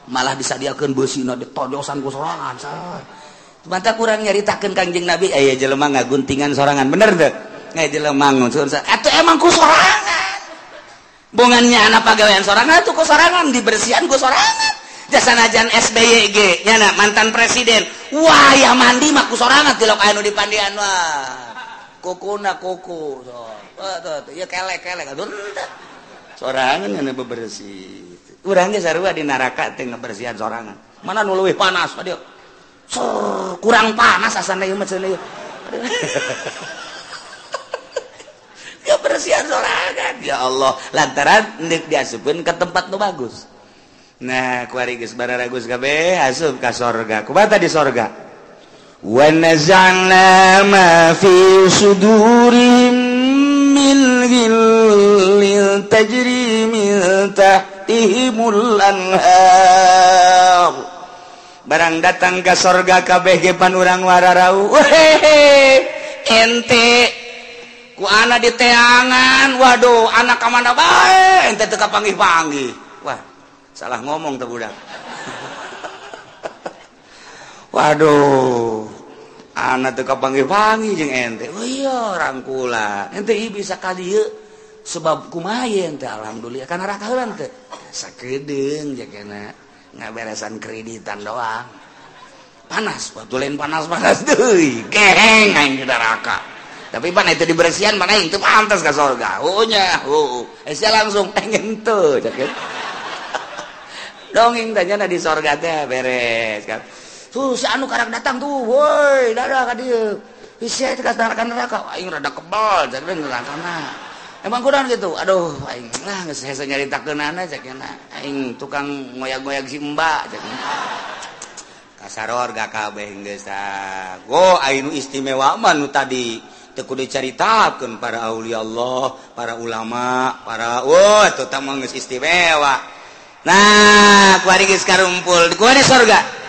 Speaker 1: Malah disadiakeun beusina ditojosan ku sorangan. Mata kurang nyaritakeun Kangjeng Nabi aya jelema ngaguntingan sorangan bener teu? Aya jelema ngunsun atuh emang ku sorangan. Bongannya anak pagawean sorangan atuh ku sorangan dibersihan ku sorangan. Jasanajan SBY ge nyana mantan presiden. Wah ya mandi mah ku sorangan tilok aya nu dipandian wah. Kukuna kuku so. Tuh ieu kelek-kelek atuh sorangan nyana bebersih. Urang ge sarua di neraka teh ngabersihan sorangan. Mana nu leuwih panas ka dieu? Kurang panas asana ieu mah cenah ieu. Kebersihan sorangan ya Allah lantaran deuk diasupkeun ka tempat nu bagus. Nah, kuari geus bararagus kabeh asup ka sorga. Kumaha di sorga? Wa naza'na ma fi sudurihim min ghillin tajri min tahtihimul anhar. Barang datang ke sorga kabeh ge pan urang wararau. Wehehe, ente ku ana di teangan, waduh anak ka mana bae ente teu kapanggih-panggih. Wah, salah ngomong teh budak. Waduh, ana teu kapanggih-panggih jeung ente. Oh iya, rangkula. Ente ieu bisa ka dieu sebab kumaha ye ente alhamdulillah kana neraka heula teh. Sakedeung jakena ngaberesan kreditan doang. Panas, waktu lain panas-panas deui. Geheng aing di neraka. Tapi pan itu dibersihan mana aing teu pantas ka sorga. Oh nya, heuh. Sia langsung pengen teu cek. Dongeng tanya di sorga teh beres kan. Tuh si anu karak datang tuh, woi, dadah ka dieu. Sia teh ka neraka, aing rada kebal cek nerakana. Emang kurang gitu. Aduh, aing lah geus hese nyaritakeunana cek aing tukang ngoyag-ngoyag si Mbak cek. Kasaror ga kabeh geus tah. Go aing nu istimewa mah nu tadi teu kudu dicaritakeun para aulia Allah, para ulama, para wah eta mah geus istimewa. Nah, kuari geus karumpul. Kuari sorga.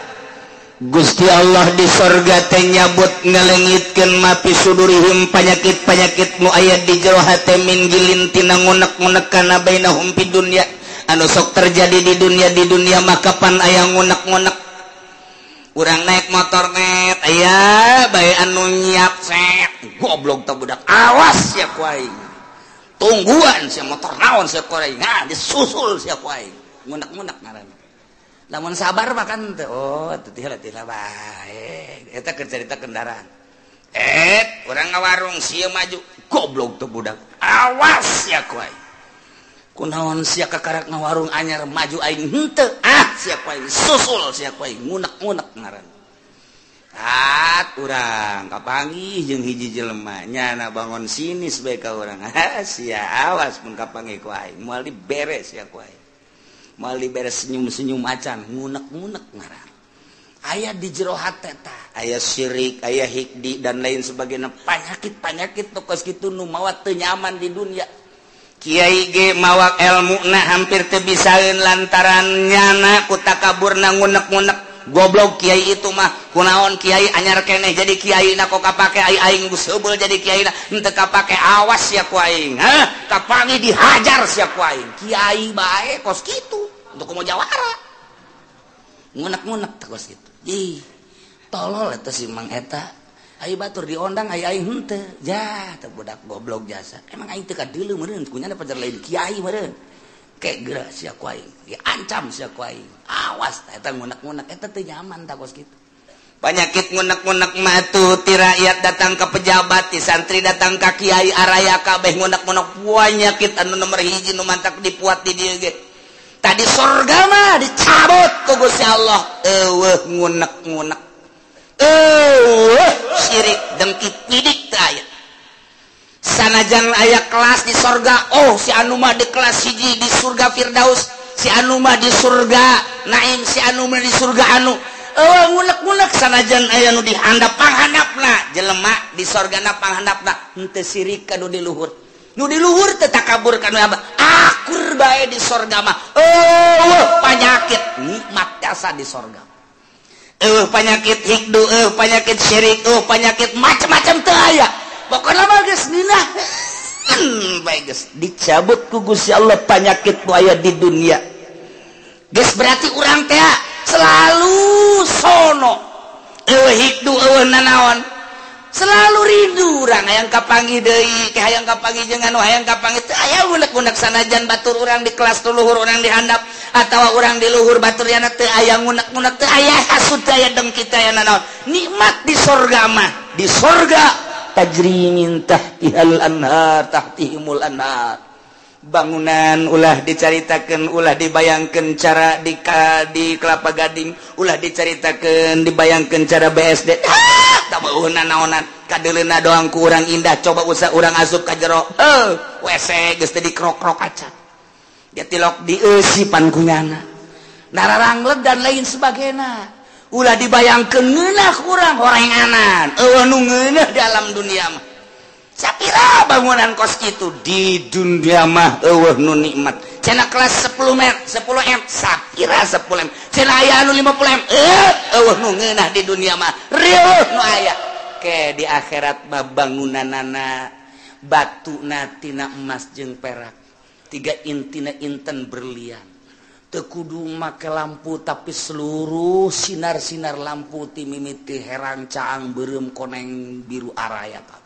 Speaker 1: Gusti Allah di sorga teh nyabut ngalengitkeun mapi sudurihim panyakit-panyakit nu aya di jero hate min gilin tina ngunek-ngunek kana bainahum fid dunya anu sok terjadi di dunia maka pan aya ngunek-ngunek. Urang naik motor net aya bae anu nyiap set goblok teh budak awas sia ku aing. Tungguan sia motor naon sia ku aing. Nah disusul sia ku aing. Ngunek-ngunek ngaranna. Lamun sabar mah kan teh oh teu teh bae eta keur carita kendaraan. Urang ngawarung sia maju goblok teh budak awas sia ku aing. Kunaon sia kakarak ngawarung anyar maju aing henteu ah sia ku aing susul sia ku aing ngunek-ngunek ngaran. Tat urang kapanggih jeung hiji jelema nyana bangon sinis bae ka urang. Sia awas mun kapanggih ku aing moal diberes sia ku aing. Moal diberes senyum-senyum acan ngunek-ngunek ngaran. Aya di jero hate tah, aya syirik, aya hikdi dan lain sebagainya, panyakit-panyakit nu kos kitu nu mawa teu nyaman di dunia. Kiai ge mawa elmuna hampir teu bisaeun lantaran nyana ku takaburna ngunek-ngunek. Goblok kiai itu mah kunaon kiai anyar keneh jadi kiai na kok kapake aing geus heubeul jadi kiai na henteu kapake awas sia ku aing. Hah, kapangi dihajar sia ku aing. Kiai bae kos kitu untuk komo jawara. Ngunek-ngunek teh kos kitu. Ih, tolol eta si Mang eta. Ai batur diondang ai aing henteu. Ja, teh budak goblok jasa. Emang aing teu kadeuleu meureun kunyana pajar lain kiai meureun. Kayak geura sia ku aing, diancam sia ku aing. Awas eta ngunek-ngunek eta teu nyaman tah kos kitu. Penyakit ngunek-ngunek matu ti rakyat datang ke pejabat, ti santri datang ka kiai araya kabeh ngunek-ngunek penyakit anu nomor hiji nu mantak dipuat di dieu ge. Tadi sorga mah dicabut ku Gusti Allah. Eueuh ngunek-ngunek. Eueuh syirik dengki pidik teu aya. Sanajan aya kelas di sorga, oh si anu mah di kelas hiji di surga Firdaus, si anu mah di surga Naim, si anu mah di surga anu. Oh, ngunek-ngunek sanajan aya nu dihandap panghandapna jelema di sorgana panghandapna henteu sirik ka nu di luhur, nu di luhur teu takabur ka nu abah akur bae di sorga mah. Oh, panyakit nikmat jasa di sorga. Eueuh panyakit hikdu, eueuh panyakit syirik, eueuh panyakit macam-macam teu aya. Pokona mah geus ngeunah bae geus dicabut ku Gusti Allah panyakit nu aya di dunia. Geus berarti urang teh selalu sono eueuh hikdu eueuh nanaon, selalu rindu urang hayang kapanggih deui, hayang kapanggih jeung anu hayang kapanggih teu aya ngunek-ngunek sanajan batur urang di kelas luhur urang di handap atawa urang di luhur batur yana teu aya ngunek-ngunek, teu aya hasud, teu aya dengki, teu aya nanaon. Nikmat di sorga mah, di sorga tajri min tahtihal anhar, tahtihimul anhar. Bangunan ulah dicaritakeun, ulah dibayangkeun cara di Kelapa Gading, ulah dicaritakeun dibayangkeun cara BSD. Ah, tak beuheuna naonan, kadeuleuna doang ku urang indah, coba usah urang asup ka jero. Heuh, WC geus teh dikrok-krok acan. Dia tilok dieusipan ku nyana. Nararangleg dan lain sebagainya. Ulah dibayangkeun ngeunah urang horenganan. Eueuh nu ngeunah dalam dunia mah. Sapira bangunan kos kitu di dunia mah eueuh nu nikmat. Cenah kelas 10 m, 10 m, sapira 10 m. Cenah aya anu 50 m, eueuh nu ngeunah di dunia mah. Rieuh nu aya. Ke di akhirat mah bangunanana batuna tina emas jeung perak. Tiga intina inten berlian. Teu kudu make lampu tapi seluruh sinar-sinar lampu ti mimiti herang caang beureum koneng biru araya.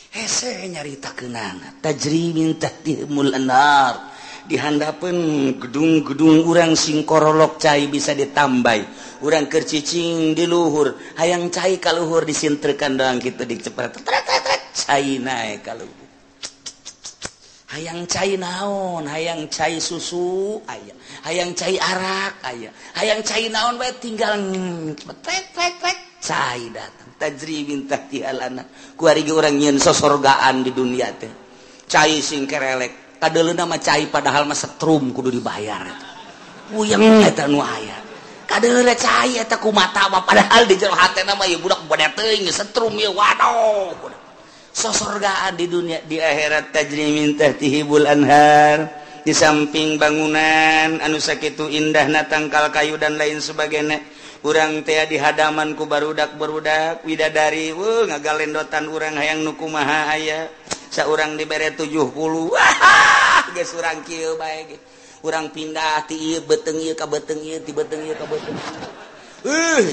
Speaker 1: Hese nyaritakeunana tajri min tahtihimul anhar, dihandapeun gedung-gedung urang sing korolok cai bisa ditambai, urang keur cicing di luhur hayang cai ka luhur disintrekan doang kitu dicepret cai naek ka luhur. Hayang cai naon, hayang cai susu aya, hayang cai arak aya, hayang cai naon bae tinggal cepet trek cai datang. Tajri min tahtihal anhar. Kuari ge urang nyieun sosorgaan di dunia teh. Cai sing kerelek, kadeuleuna mah cai padahal mah setrum kudu dibayar eta. Puyeng eta nu aya. Kadeuleuna cai eta ku mata mah padahal di jero hatena mah ieu budak bade teuing setrum ieu waduh. Sosorgaan di dunia, di akhirat tajri min tahtihibul anhar. Di samping bangunan anu sakitu indahna tangkal kayu dan lain sebagainya. Urang teh di hadaman ku barudak-barudak widadari, weuh ngagalendotan urang hayang nu kumaha aya. Saurang dibere 70. Wah, geus urang kieu bae ge. Urang pindah ti ieu beuteung ieu ka beuteung ieu, ti beuteung ieu ka beuteung.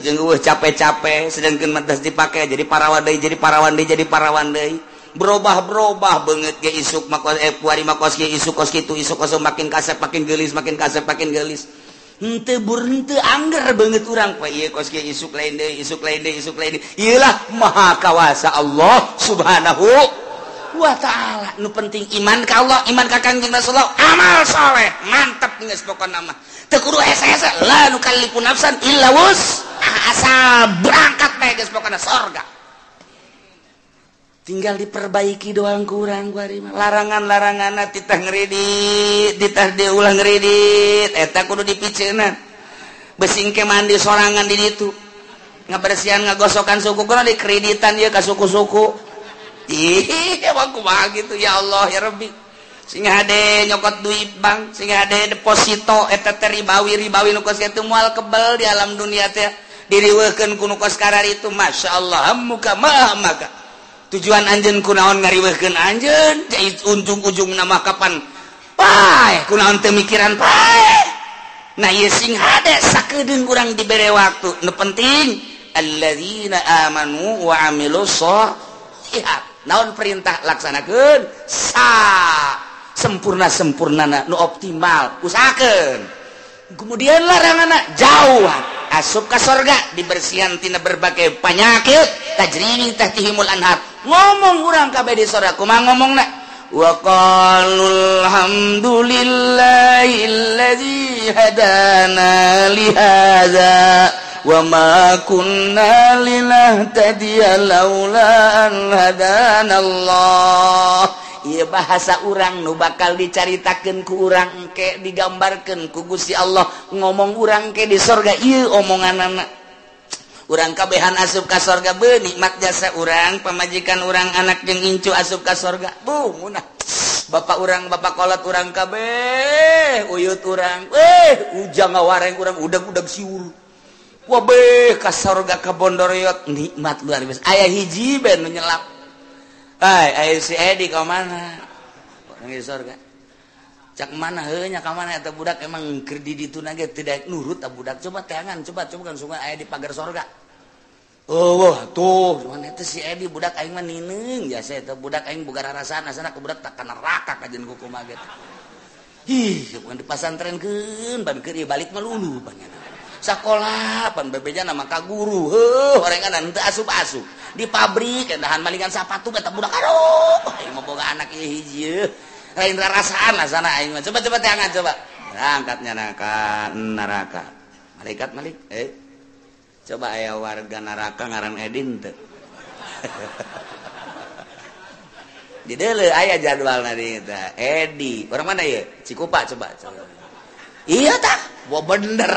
Speaker 1: Jeung eueuh capek-capek sedangkeun mah geus dipake jadi parawan deui, jadi parawan deui, jadi parawan deui. Berubah-berubah beungeut ge isuk mah kos puari mah kos kieu, isuk kos kitu, isuk kos makin kasep makin geulis, makin kasep makin geulis. Henteu bur henteu angger beungeut urang poe ieu kos kieu isuk lain deui, isuk lain deui, isuk lain deui. Ieu lah maha kawasa Allah Subhanahu wa ta'ala. Nu penting iman ka Allah, iman ka Kangjeng Rasulullah, amal soleh, mantep geus pokona mah. Teu kudu hese-hese, la nukallifu nafsan illa wus. Asal berangkat bae geus pokona sorga. Tinggal diperbaiki doang kurang kuari mah. Larangan-laranganna titah ngredit, titah diulah ngredit, eta kudu dipiceunan. Besing ke mandi sorangan di ditu. Ngabersihan ngagosokan suku kudu dikreditan ieu ka suku-suku. Ih, emang kumaha gitu ya Allah ya Rabbi. Sing hade nyokot duit bank, sing hade deposito eta teh ribawi-ribawi nu kos kitu moal kebel di alam dunia teh. Diriweuhkeun ku nu kos kararitu masyaallah muka maha maka. Tujuan anjeun kunaon ngariweuhkeun anjeun, ujung-ujung nama kapan paeh kunaon teu mikiran paeh. Nah ieu sing hade sakedeung urang dibere waktu. Nu penting alladzina amanu wa amilus sholihat. Naon perintah laksanakeun sa sempurna-sempurnana nu optimal usahakeun. Kemudian laranganna jauh. asup ka sorga dibersihan tina berbagai penyakit tajri min tahtihimul anhar ngomong urang kabeh di sorga kumaha ngomongna wa qalul hamdulillahilladzi hadana li hadza wa ma kunna linahtadiya laula an hadana Allah. Ieu bahasa urang nu bakal dicaritakeun ku urang engke digambarkeun ku Gusti Allah ngomong urang ke di sorga ieu omonganana urang kabehan asup ka sorga beuh nikmat jasa urang pamajikan urang anak jeung incu asup ka sorga buh munah bapak urang bapak kolot urang kabeh uyut urang ujang ngawareng urang udag-udag siur wabeh ka sorga ka bondoroyot nikmat luar biasa aya hiji ben nu nyelap ai aya si Edi ka mana orang di sorga cak mana heuh nya ka mana eta budak emang keur di ditu ge teu daek nurut ta budak coba teangan coba coba kan sungai aya di pagar sorga oh tuh mana eta si Edi budak aing mah nineung jasa eta budak aing boga rarasaan asana ku budak tak ka neraka kajeun ku kumaha ge ih bukan dipasantrenkeun ban keur ieu balik mah lulu banyana sakola pan bebeja nama ka guru heuh orengan teu asup-asup di pabrik endahan malingan sapatu eta budak aduh aing mah boga anak ieu hiji lain rarasaan asana aing mah coba-coba teangan coba angkatnya neraka neraka malaikat malik coba aya warga neraka ngaran Edin teu di deuleu aya jadwalna di eta Edi orang mana ieu Cikupa coba coba iya tah wah bener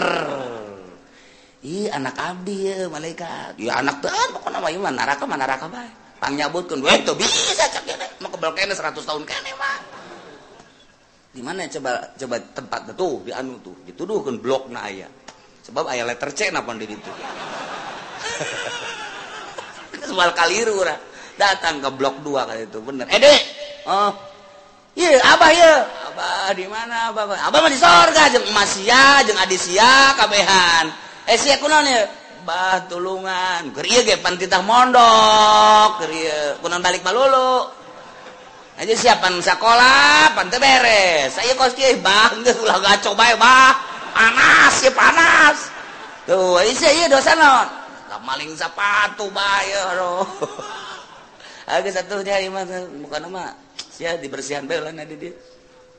Speaker 1: ih anak abdi ya malaikat ya anak teh pokona mah ieu mah neraka bae pangnyabutkeun we teu bisa cak ieu mah kebel kene 100 tahun kene mah di mana coba coba tempat tuh di anu tuh dituduhkeun blokna aya sebab aya letter C napa di ditu soal kaliru urang datang ke blok 2 kali itu bener Edi oh iya abah ieu abah di mana abah abah mah di sorga jeung emas sia jeung adi sia kabehan sia kunaon ieu bah tulungan keur ieu ge pan titah mondok keur ieu kunaon balik malulu aja siapan sakola pan teu beres aya kos kieu bah geus ulah gaco bae bah panas ieu panas tuh sia ieu dosa naon lah maling sapatu bae aduh geus atuh nya ieu mah bukan mah sia dibersihan bae lah di dieu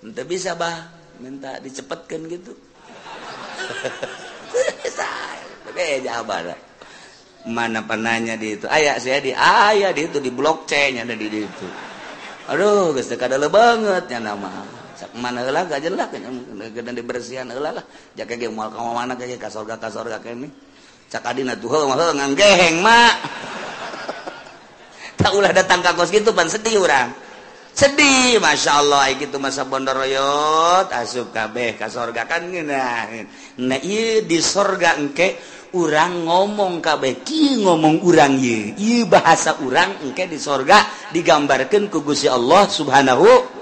Speaker 1: henteu bisa bah minta dicepetkeun gitu jawaban mana penanya di itu aya saya di aya di itu di blok C nya ada di itu aduh geus teu kadeuleung banget nya nama sak mana heula gajelak nya dibersihan heula lah jaka ge moal ka mana ge ka sorga kene cak adina tuh heuh mah nganggeheng mak tak ulah datang ka kos kitu pan sedih urang sedih Masya Allah gitu masa bondoroyot asup kabeh ka sorga kan ngeunah nah ieu di sorga engke urang ngomong kabeh kieu ngomong urang ieu ieu bahasa urang engke di sorga digambarkeun ku Gusti Allah Subhanahu.